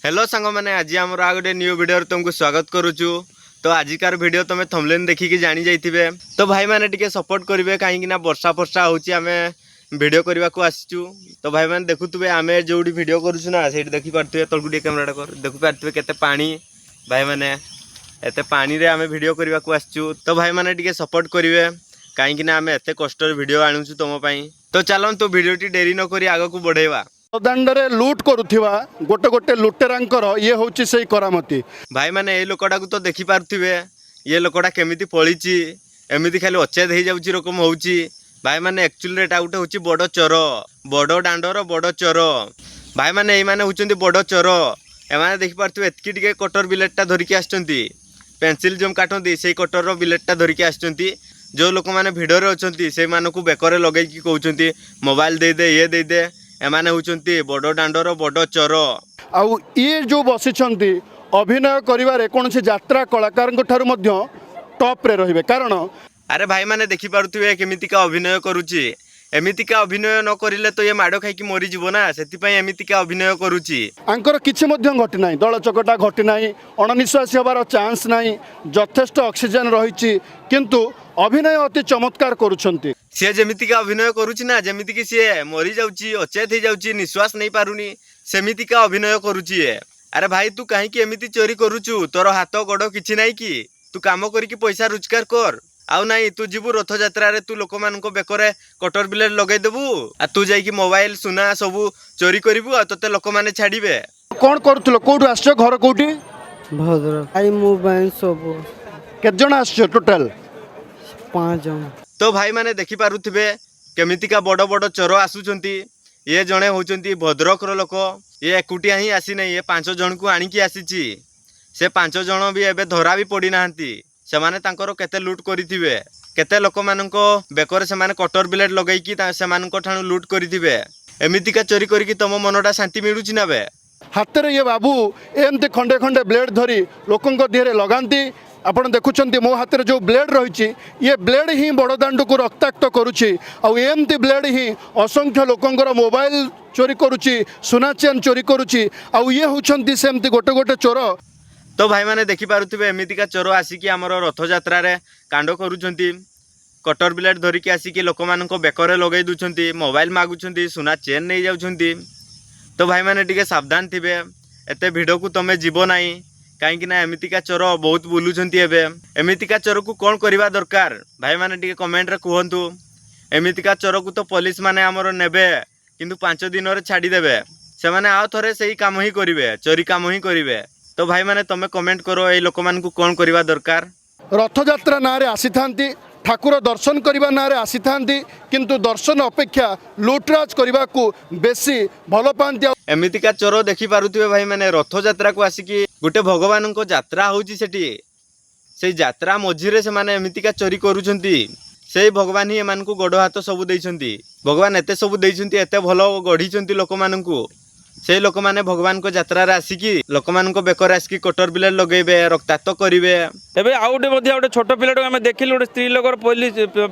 Hello ସାଙ୍ଗମାନେ, ଆଜି ଆମର ଆଉ ଗୋଟେ ନ୍ୟୁ ଭିଡ଼ିଓରେ ତୁମକୁ ସ୍ୱାଗତ କରୁଛୁ। ତ ଆଜିକାର ଭିଡ଼ିଓ ତୁମେ ଥମ୍ବନେଲ୍ ଦେଖିକି ଜାଣି ଯାଇଥିବେ। ତ ଭାଇମାନେ, ଟିକେ ସପୋର୍ଟ କରିବେ, କାହିଁକି ନା ବର୍ଷା ଫର୍ଷା ହେଉଛି, ଆମେ ଭିଡ଼ିଓ କରିବାକୁ ଆସିଛୁ। ତ ଭାଇମାନେ, ଦେଖୁଥିବେ, ଆମେ ଯେଉଁଠି ଭିଡ଼ିଓ କରୁଛୁ ନା, ସେଇଠି ଦେଖିପାରୁଥିବେ। ତଳକୁ ଟିକେ କ୍ୟାମେରାଟା କର। ଦେଖିପାରୁଥିବେ କେତେ ପାଣି। ଭାଇମାନେ, ଏତେ ପାଣିରେ ଆମେ ଭିଡ଼ିଓ କରିବାକୁ ଆସିଛୁ। ତ ଭାଇମାନେ, ଟିକେ ସପୋର୍ଟ କରିବେ, କାହିଁକି ନା ଆମେ ଏତେ କଷ୍ଟରେ ଭିଡ଼ିଓ ଆଣୁଛୁ ତୁମ ପାଇଁ। ତ ଚାଲନ୍ତୁ, ଭିଡ଼ିଓଟି ଡେରି ନ କରି ଆଗକୁ ବଢ଼େଇବା। ଦାଣ୍ଡରେ ଲୁଟ୍ କରୁଥିବା ଗୋଟେ ଗୋଟେ ଲୁଟେରାଙ୍କର ଇଏ ହେଉଛି ସେଇ କରାମତି। ଭାଇମାନେ, ଏଇ ଲୋକଟାକୁ ତ ଦେଖିପାରୁଥିବେ, ଇଏ ଲୋକଟା କେମିତି ପଳିଛି, ଏମିତି ଖାଲି ଅଚେତ ହେଇଯାଉଛି ରକମ ହେଉଛି। ଭାଇମାନେ, ଆକ୍ଚୁଆଲିରେ ଏଟା ଗୋଟେ ହେଉଛି ବଡ଼ ଚୋର, ବଡ଼ ଦାଣ୍ଡର ବଡ଼ ଚୋର। ଭାଇମାନେ, ଏଇମାନେ ହେଉଛନ୍ତି ବଡ଼ ଚୋର। ଏମାନେ ଦେଖିପାରୁଥିବେ, ଏତିକି ଟିକେ କଟର ବ୍ଲେଡ୍‌ଟା ଧରିକି ଆସିଛନ୍ତି। ପେନସିଲ୍ ଯେଉଁ କାଟନ୍ତି, ସେଇ କଟରର ବ୍ଲେଡ୍‌ଟା ଧରିକି ଆସିଛନ୍ତି। ଯେଉଁ ଲୋକମାନେ ଭିଡ଼ରେ ଅଛନ୍ତି, ସେଇମାନଙ୍କୁ ବେକରେ ଲଗେଇକି କହୁଛନ୍ତି, ମୋବାଇଲ ଦେଇଦେ, ଇଏ ଦେଇଦେ। ଏମାନେ ହେଉଛନ୍ତି ବଡ଼ ଦାଣ୍ଡର ବଡ଼ ଚୋର। ଆଉ ଇଏ ଯେଉଁ ବସିଛନ୍ତି, ଅଭିନୟ କରିବାରେ କୌଣସି ଯାତ୍ରା କଳାକାରଙ୍କ ଠାରୁ ମଧ୍ୟ ଟପ୍ରେ ରହିବେ, କାରଣ ଆରେ ଭାଇମାନେ, ଦେଖିପାରୁଥିବେ କେମିତିକା ଅଭିନୟ କରୁଛି। ଏମିତିକା ଅଭିନୟ ନ କରିଲେ ତ ଇଏ ମାଡ଼ ଖାଇକି ମରିଯିବ ନା, ସେଥିପାଇଁ ଏମିତିକା ଅଭିନୟ କରୁଛି। ୟାଙ୍କର କିଛି ମଧ୍ୟ ଘଟିନାହିଁ, ଦଳ ଚକଟା ଘଟିନାହିଁ, ଅଣନିଶ୍ୱାସୀ ହେବାର ଚାନ୍ସ ନାହିଁ, ଯଥେଷ୍ଟ ଅକ୍ସିଜେନ୍ ରହିଛି, କିନ୍ତୁ ଅଭିନୟ ଅତି ଚମତ୍କାର କରୁଛନ୍ତି। ସିଏ ଯେମିତିକା ଅଭିନୟ କରୁଛି ନା, ଯେମିତିକି ସିଏ ମରିଯାଉଛି, ଅଚେତ ହେଇଯାଉଛି, ନିଶ୍ୱାସ ନେଇପାରୁନି, ସେମିତିକା ଅଭିନୟ କରୁଛି ଇଏ। ଆରେ ଭାଇ, ତୁ କାହିଁକି ଏମିତି ଚୋରି କରୁଛୁ? ତୋର ହାତ ଗୋଡ଼ କିଛି ନାହିଁ କି? ତୁ କାମ କରିକି ପଇସା ରୋଜଗାର କର। ଆଉ ନାଇଁ, ତୁ ଯିବୁ ରଥଯାତ୍ରାରେ, ତୁ ଲୋକମାନଙ୍କ ବେକରେ କଟର ବ୍ଲେଡ୍ ଲଗେଇଦେବୁ ଆଉ ତୁ ଯାଇକି ମୋବାଇଲ, ସୁନା ସବୁ ଚୋରି କରିବୁ ଆଉ ତୋତେ ଲୋକମାନେ ଛାଡ଼ିବେ। କ'ଣ କରୁଥିଲ? କୋଉଠୁ ଆସିଛ? ଘର କୋଉଠି? ଭଦ୍ରକ। I mobile ସବୁ। କେତେ ଜଣ ଆସିଛ ଟୋଟାଲ? ପାଞ୍ଚ ଜଣ। ତ ଭାଇମାନେ, ଦେଖିପାରୁଥିବେ କେମିତିକା ବଡ଼ ବଡ଼ ଚୋର ଆସୁଛନ୍ତି। ଇଏ ଜଣେ ହେଉଛନ୍ତି ଭଦ୍ରକର ଲୋକ। ଇଏ ଏକୁଟିଆ ହିଁ ଆସିନାହିଁ, ଇଏ ପାଞ୍ଚ ଜଣକୁ ଆଣିକି ଆସିଛି। ସେ ପାଞ୍ଚ ଜଣ ବି ଏବେ ଧରା ବି ପଡ଼ିନାହାନ୍ତି। ସେମାନେ ତାଙ୍କର କେତେ ଲୁଟ୍ କରିଥିବେ, କେତେ ଲୋକମାନଙ୍କ ବେକରେ ସେମାନେ କଟର ବ୍ଲେଡ୍ ଲଗେଇକି ସେମାନଙ୍କ ଠାରୁ ଲୁଟ୍ କରିଥିବେ। ଏମିତିକା ଚୋରି କରିକି ତମ ମନଟା ଶାନ୍ତି ମିଳୁଛି ନା ବେ? ହାତରେ ଇଏ ବାବୁ ଏମିତି ଖଣ୍ଡେ ଖଣ୍ଡେ ବ୍ଲେଡ୍ ଧରି ଲୋକଙ୍କ ଦେହରେ ଲଗାନ୍ତି। ଆପଣ ଦେଖୁଛନ୍ତି, ମୋ ହାତରେ ଯେଉଁ ବ୍ଲେଡ୍ ରହିଛି, ଇଏ ବ୍ଲେଡ୍ ହିଁ ବଡ଼ଦାଣ୍ଡକୁ ରକ୍ତାକ୍ତ କରୁଛି। ଆଉ ଏମିତି ବ୍ଲେଡ୍ ହିଁ ଅସଂଖ୍ୟ ଲୋକଙ୍କର ମୋବାଇଲ ଚୋରି କରୁଛି, ସୁନା ଚେନ୍ ଚୋରି କରୁଛି। ଆଉ ଇଏ ହେଉଛନ୍ତି ସେମିତି ଗୋଟେ ଗୋଟେ ଚୋର। ତ ଭାଇମାନେ, ଦେଖିପାରୁଥିବେ, ଏମିତିକା ଚୋର ଆସିକି ଆମର ରଥଯାତ୍ରାରେ କାଣ୍ଡ କରୁଛନ୍ତି। କଟର ବ୍ଲେଡ୍ ଧରିକି ଆସିକି ଲୋକମାନଙ୍କ ବେକରେ ଲଗେଇ ଦେଉଛନ୍ତି, ମୋବାଇଲ ମାଗୁଛନ୍ତି, ସୁନା ଚେନ୍ ନେଇଯାଉଛନ୍ତି। ତ ଭାଇମାନେ, ଟିକେ ସାବଧାନ ଥିବେ, ଏତେ ଭିଡ଼କୁ ତମେ ଯିବ ନାହିଁ, କାହିଁକି ନା ଏମିତିକା ଚୋର ବହୁତ ବୁଲୁଛନ୍ତି ଏବେ। ଏମିତିକା ଚୋରକୁ କ'ଣ କରିବା ଦରକାର, ଭାଇମାନେ ଟିକେ କମେଣ୍ଟରେ କୁହନ୍ତୁ। ଏମିତିକା ଚୋରକୁ ତ ପୋଲିସ ମାନେ ଆମର ନେବେ, କିନ୍ତୁ 5 ଦିନରେ ଛାଡ଼ିଦେବେ। ସେମାନେ ଆଉ ଥରେ ସେଇ କାମ ହିଁ କରିବେ, ଚୋରି କାମ ହିଁ କରିବେ। ତ ଭାଇମାନେ, ତମେ କମେଣ୍ଟ କର, ଏଇ ଲୋକମାନଙ୍କୁ କ'ଣ କରିବା ଦରକାର? ରଥଯାତ୍ରା ନାଁରେ ଆସିଥାନ୍ତି, ଠାକୁର ଦର୍ଶନ କରିବା ନାଁରେ ଆସିଥାନ୍ତି, କିନ୍ତୁ ଦର୍ଶନ ଅପେକ୍ଷା ଲୁଟରାଜ କରିବାକୁ ବେଶୀ ଭଲ ପାଆନ୍ତି। ଆଉ ଏମିତିକା ଚୋର ଦେଖିପାରୁଥିବେ ଭାଇମାନେ, ରଥଯାତ୍ରାକୁ ଆସିକି, ଗୋଟେ ଭଗବାନଙ୍କ ଯାତ୍ରା ହଉଛି ସେଠି, ସେଇ ଯାତ୍ରା ମଝିରେ ସେମାନେ ଏମିତିକା ଚୋରି କରୁଛନ୍ତି। ସେଇ ଭଗବାନ ହିଁ ଏମାନଙ୍କୁ ଗୋଡ଼ ହାତ ସବୁ ଦେଇଛନ୍ତି। ଭଗବାନ ଏତେ ସବୁ ଦେଇଛନ୍ତି, ଏତେ ଭଲ ଗଢ଼ିଛନ୍ତି ଲୋକମାନଙ୍କୁ। ସେଇ ଲୋକମାନେ ଭଗବାନଙ୍କ ଯାତ୍ରାରେ ଆସିକି ଲୋକମାନଙ୍କ ବେକରେ ଆସିକି କଟର ବ୍ଲେଡ୍ ଲଗେଇବେ, ରକ୍ତାକ୍ତ କରିବେ। ଏବେ ଆଉ ଗୋଟେ ମଧ୍ୟ ଗୋଟେ ଛୋଟ ପିଲାଟାକୁ ଆମେ ଦେଖିଲୁ, ଗୋଟେ ସ୍ତ୍ରୀ ଲୋକର ପୋଲିସ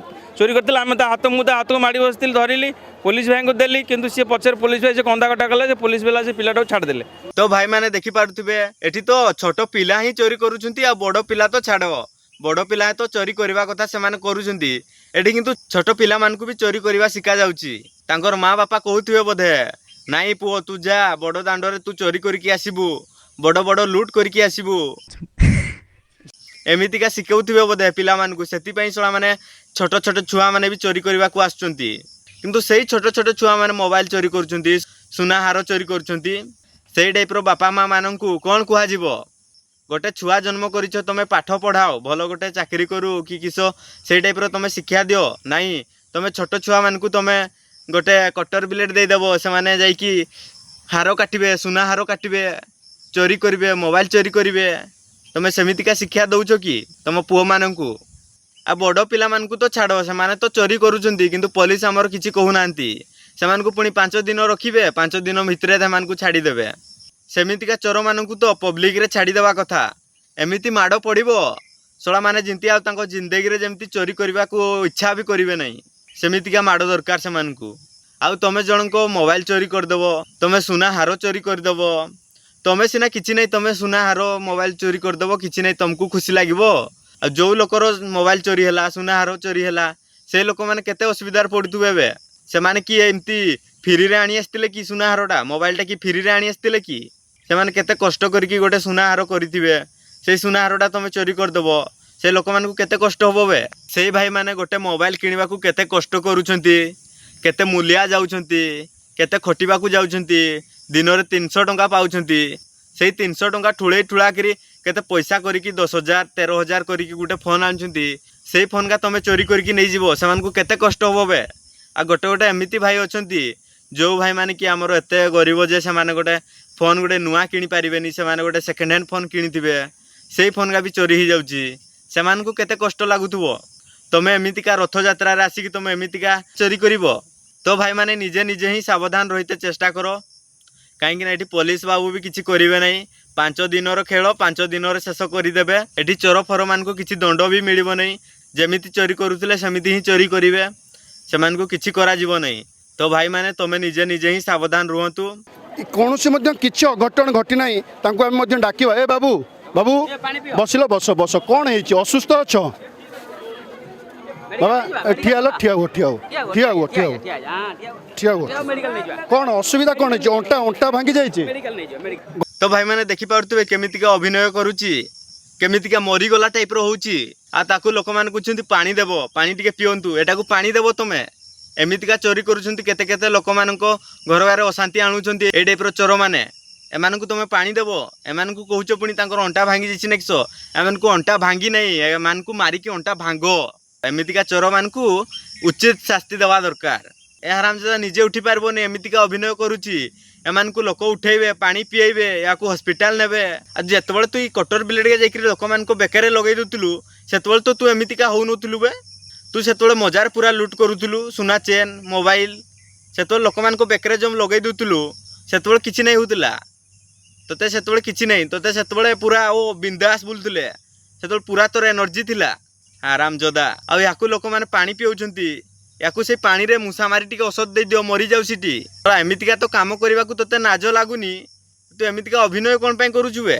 ଚୋରି କରିଥିଲା। ଆମେ ତା ହାତ, ମୁଁ ତା ହାତକୁ ମାଡ଼ି ବସିଥିଲି, ଧରିଲି, ପୋଲିସ ଭାଇଙ୍କୁ ଦେଲି। କିନ୍ତୁ ସିଏ ପଛରେ ପୋଲିସ ଭାଇ ସେ କନ୍ଦା କଟା କଲେ, ସେ ପୋଲିସ ବାଲା ସେ ପିଲାଟାକୁ ଛାଡ଼ିଦେଲେ। ତ ଭାଇମାନେ, ଦେଖିପାରୁଥିବେ, ଏଠି ତ ଛୋଟ ପିଲା ହିଁ ଚୋରି କରୁଛନ୍ତି, ଆଉ ବଡ଼ ପିଲା ତ ଛାଡ଼। ବଡ଼ ପିଲା ତ ଚୋରି କରିବା କଥା ସେମାନେ କରୁଛନ୍ତି। ଏଠି କିନ୍ତୁ ଛୋଟ ପିଲାମାନଙ୍କୁ ବି ଚୋରି କରିବା ଶିଖା ଯାଉଛି। ତାଙ୍କର ମା ବାପା କହୁଥିବେ ବୋଧେ, ନାଇଁ ପୁଅ, ତୁ ଯା, ବଡ଼ ଦାଣ୍ଡରେ ତୁ ଚୋରି କରିକି ଆସିବୁ, ବଡ଼ ବଡ଼ ଲୁଟ୍ କରିକି ଆସିବୁ। ଏମିତିକା ଶିଖଉଥିବେ ବୋଧେ ପିଲାମାନଙ୍କୁ। ସେଥିପାଇଁ ଶଳାମାନେ, ଛୋଟ ଛୋଟ ଛୁଆମାନେ ବି ଚୋରି କରିବାକୁ ଆସୁଛନ୍ତି। କିନ୍ତୁ ସେଇ ଛୋଟ ଛୋଟ ଛୁଆମାନେ ମୋବାଇଲ ଚୋରି କରୁଛନ୍ତି, ସୁନା ହାର ଚୋରି କରୁଛନ୍ତି। ସେଇ ଟାଇପ୍ର ବାପା ମା ମାନଙ୍କୁ କ'ଣ କୁହାଯିବ? ଗୋଟେ ଛୁଆ ଜନ୍ମ କରିଛ ତମେ, ପାଠ ପଢ଼ାଅ, ଭଲ ଗୋଟେ ଚାକିରି କରୁ କି କିସ, ସେଇ ଟାଇପ୍ର ତମେ ଶିକ୍ଷା ଦିଅ। ନାଇଁ, ତମେ ଛୋଟ ଛୁଆମାନଙ୍କୁ ତମେ ଗୋଟେ କଟର ବ୍ଲେଡ୍ ଦେଇଦେବ, ସେମାନେ ଯାଇକି ହାର କାଟିବେ, ସୁନା ହାର କାଟିବେ, ଚୋରି କରିବେ, ମୋବାଇଲ ଚୋରି କରିବେ। ତମେ ସେମିତିକା ଶିକ୍ଷା ଦେଉଛ କି ତମ ପୁଅମାନଙ୍କୁ? ଆଉ ବଡ଼ ପିଲାମାନଙ୍କୁ ତ ଛାଡ଼, ସେମାନେ ତ ଚୋରି କରୁଛନ୍ତି, କିନ୍ତୁ ପୋଲିସ ଆମର କିଛି କହୁନାହାନ୍ତି। ସେମାନଙ୍କୁ ପୁଣି 5 ଦିନ ରଖିବେ, 5 ଦିନ ଭିତରେ ସେମାନଙ୍କୁ ଛାଡ଼ିଦେବେ। ସେମିତିକା ଚୋରମାନଙ୍କୁ ତ ପବ୍ଲିକରେ ଛାଡ଼ିଦେବା କଥା। ଏମିତି ମାଡ଼ ପଡ଼ିବ ଶଳାମାନେ, ଯେମିତି ଆଉ ତାଙ୍କ ଜିନ୍ଦଗିରେ ଯେମିତି ଚୋରି କରିବାକୁ ଇଚ୍ଛା ବି କରିବେ ନାହିଁ, ସେମିତିକା ମାଡ଼ ଦରକାର ସେମାନଙ୍କୁ। ଆଉ ତମେ ଜଣଙ୍କ ମୋବାଇଲ ଚୋରି କରିଦେବ, ତମେ ସୁନା ହାର ଚୋରି କରିଦେବ, ତମେ ସିନା କିଛି ନାହିଁ, ତମେ ସୁନା ହାର ମୋବାଇଲ ଚୋରି କରିଦେବ, କିଛି ନାହିଁ, ତମକୁ ଖୁସି ଲାଗିବ। ଆଉ ଯେଉଁ ଲୋକର ମୋବାଇଲ ଚୋରି ହେଲା, ସୁନା ହାର ଚୋରି ହେଲା, ସେ ଲୋକମାନେ କେତେ ଅସୁବିଧାରେ ପଡ଼ୁଥିବେ ଏବେ। ସେମାନେ କି ଏମିତି ଫ୍ରିରେ ଆଣି ଆସିଥିଲେ କି? ସୁନା ହାରଟା, ମୋବାଇଲଟା କି ଫ୍ରିରେ ଆଣି ଆସିଥିଲେ କି? ସେମାନେ କେତେ କଷ୍ଟ କରିକି ଗୋଟେ ସୁନା ହାର କରିଥିବେ, ସେଇ ସୁନା ହାରଟା ତମେ ଚୋରି କରିଦେବ, ସେ ଲୋକମାନଙ୍କୁ କେତେ କଷ୍ଟ ହବ ବେ। ସେଇ ଭାଇମାନେ ଗୋଟେ ମୋବାଇଲ କିଣିବାକୁ କେତେ କଷ୍ଟ କରୁଛନ୍ତି, କେତେ ମୂଲିଆ ଯାଉଛନ୍ତି, କେତେ ଖଟିବାକୁ ଯାଉଛନ୍ତି, ଦିନରେ 300 ଟଙ୍କା ପାଉଛନ୍ତି। ସେଇ 300 ଟଙ୍କା ଠୁଳେଇ ଠୁଳା କରି କେତେ ପଇସା କରିକି 10,000, 13,000 କରିକି ଗୋଟେ ଫୋନ୍ ଆଣୁଛନ୍ତି। ସେଇ ଫୋନ୍ଟା ତମେ ଚୋରି କରିକି ନେଇଯିବ, ସେମାନଙ୍କୁ କେତେ କଷ୍ଟ ହବ ବେ। ଆଉ ଗୋଟେ ଗୋଟେ ଏମିତି ଭାଇ ଅଛନ୍ତି, ଯେଉଁ ଭାଇମାନେ କି ଆମର ଏତେ ଗରିବ ଯେ ସେମାନେ ଗୋଟେ ଫୋନ୍ ଗୋଟେ ନୂଆ କିଣିପାରିବେନି, ସେମାନେ ଗୋଟେ ସେକେଣ୍ଡ ହ୍ୟାଣ୍ଡ ଫୋନ୍ କିଣିଥିବେ, ସେଇ ଫୋନ୍ଟା ବି ଚୋରି ହେଇଯାଉଛି, ସେମାନଙ୍କୁ କେତେ କଷ୍ଟ ଲାଗୁଥିବ। ତମେ ଏମିତିକା ରଥଯାତ୍ରାରେ ଆସିକି ତମେ ଏମିତିକା ଚୋରି କରିବ? ତ ଭାଇମାନେ, ନିଜେ ନିଜେ ହିଁ ସାବଧାନ ରହିତେ ଚେଷ୍ଟା କର, କାହିଁକି ନା ଏଠି ପୋଲିସ ବାବୁ ବି କିଛି କରିବେ ନାହିଁ। 5 ଦିନର ଖେଳ 5 ଦିନରେ ଶେଷ କରିଦେବେ। ଏଠି ଚୋର ଫୋରମାନଙ୍କୁ କିଛି ଦଣ୍ଡ ବି ମିଳିବ ନାହିଁ। ଯେମିତି ଚୋରି କରୁଥିଲେ ସେମିତି ହିଁ ଚୋରି କରିବେ, ସେମାନଙ୍କୁ କିଛି କରାଯିବ ନାହିଁ। ତ ଭାଇମାନେ, ତମେ ନିଜେ ନିଜେ ହିଁ ସାବଧାନ ରୁହନ୍ତୁ। କୌଣସି ମଧ୍ୟ କିଛି ଅଘଟଣ ଘଟି ନାହିଁ। ତାଙ୍କୁ ଆମେ ମଧ୍ୟ ଡାକିବା। ଏ ବାବୁ, ବାବୁ, ବସିଲ, ବସ ବସ। କ'ଣ ହେଇଛି? ଅସୁସ୍ଥ ଅଛ ବାବା? ଏ, ଠିଆ ହେଲ, ଠିଆ ହୁଅ, ଠିଆ ହୁଅ, ଠିଆ ହୁଅ, ଠିଆ ହୁଅ, ଠିଆ ହୁଅ। କ'ଣ ଅସୁବିଧା କ'ଣ ହେଇଛି? ଅଣ୍ଟା, ଅଣ୍ଟା ଭାଙ୍ଗି ଯାଇଛି? ତ ଭାଇମାନେ, ଦେଖିପାରୁଥିବେ କେମିତିକା ଅଭିନୟ କରୁଛି, କେମିତିକା ମରିଗଲା ଟାଇପ୍ର ହେଉଛି। ଆଉ ତାକୁ ଲୋକମାନେ କହୁଛନ୍ତି ପାଣି ଦେବ, ପାଣି ଟିକେ ପିଅନ୍ତୁ। ଏଟାକୁ ପାଣି ଦେବ ତମେ? ଏମିତିକା ଚୋରି କରୁଛନ୍ତି, କେତେ କେତେ ଲୋକମାନଙ୍କ ଘର ଘରେ ଅଶାନ୍ତି ଆଣୁଛନ୍ତି ଏଇ ଟାଇପ୍ର ଚୋରମାନେ। ଏମାନଙ୍କୁ ତମେ ପାଣି ଦେବ? ଏମାନଙ୍କୁ କହୁଛ ପୁଣି ତାଙ୍କର ଅଣ୍ଟା ଭାଙ୍ଗି ଯାଇଛି ନେକ୍ସ। ଏମାନଙ୍କୁ ଅଣ୍ଟା ଭାଙ୍ଗି ନାହିଁ, ଏମାନଙ୍କୁ ମାରିକି ଅଣ୍ଟା ଭାଙ୍ଗ। ଏମିତିକା ଚୋରମାନଙ୍କୁ ଉଚିତ ଶାସ୍ତି ଦେବା ଦରକାର। ଏ ହାରାମଜାଦା ନିଜେ ଉଠି ପାରିବନି, ଏମିତିକା ଅଭିନୟ କରୁଛି। ଏମାନଙ୍କୁ ଲୋକ ଉଠେଇବେ, ପାଣି ପିଏଇବେ, ୟାକୁ ହସ୍ପିଟାଲ ନେବେ। ଆଉ ଯେତେବେଳେ ତୁ ଏଇ କଟର ବ୍ଲେଡ୍ ଯାଇକିରି ଲୋକମାନଙ୍କ ବେକରେ ଲଗେଇ ଦଉଥିଲୁ, ସେତେବେଳେ ତ ତୁ ଏମିତିକା ହଉନଥିଲୁ ବେ। ତୁ ସେତେବେଳେ ମଜାରେ ପୁରା ଲୁଟ୍ କରୁଥିଲୁ ସୁନା ଚେନ୍, ମୋବାଇଲ। ସେତେବେଳେ ଲୋକମାନଙ୍କ ବେକରେ ଯେଉଁ ଲଗେଇ ଦଉଥିଲୁ, ସେତେବେଳେ କିଛି ନାହିଁ ହଉଥିଲା ତୋତେ। ସେତେବେଳେ କିଛି ନାହିଁ ତୋତେ, ସେତେବେଳେ ପୁରା ଓ ବିନ୍ଦାସ ବୁଲୁଥିଲେ, ସେତେବେଳେ ପୁରା ତୋର ଏନର୍ଜି ଥିଲା, ଆରାମଜଦା। ଆଉ ୟାକୁ ଲୋକମାନେ ପାଣି ପିଉଛନ୍ତି, ୟାକୁ ସେଇ ପାଣିରେ ମୂଷା ମାରି ଟିକେ ଔଷଧ ଦେଇଦିଅ, ମରିଯାଉ ସେଠି। ଏମିତିକା ତ କାମ କରିବାକୁ ତୋତେ ଲାଜ ଲାଗୁନି? ତୁ ଏମିତିକା ଅଭିନୟ କ'ଣ ପାଇଁ କରୁଛୁ ବେ?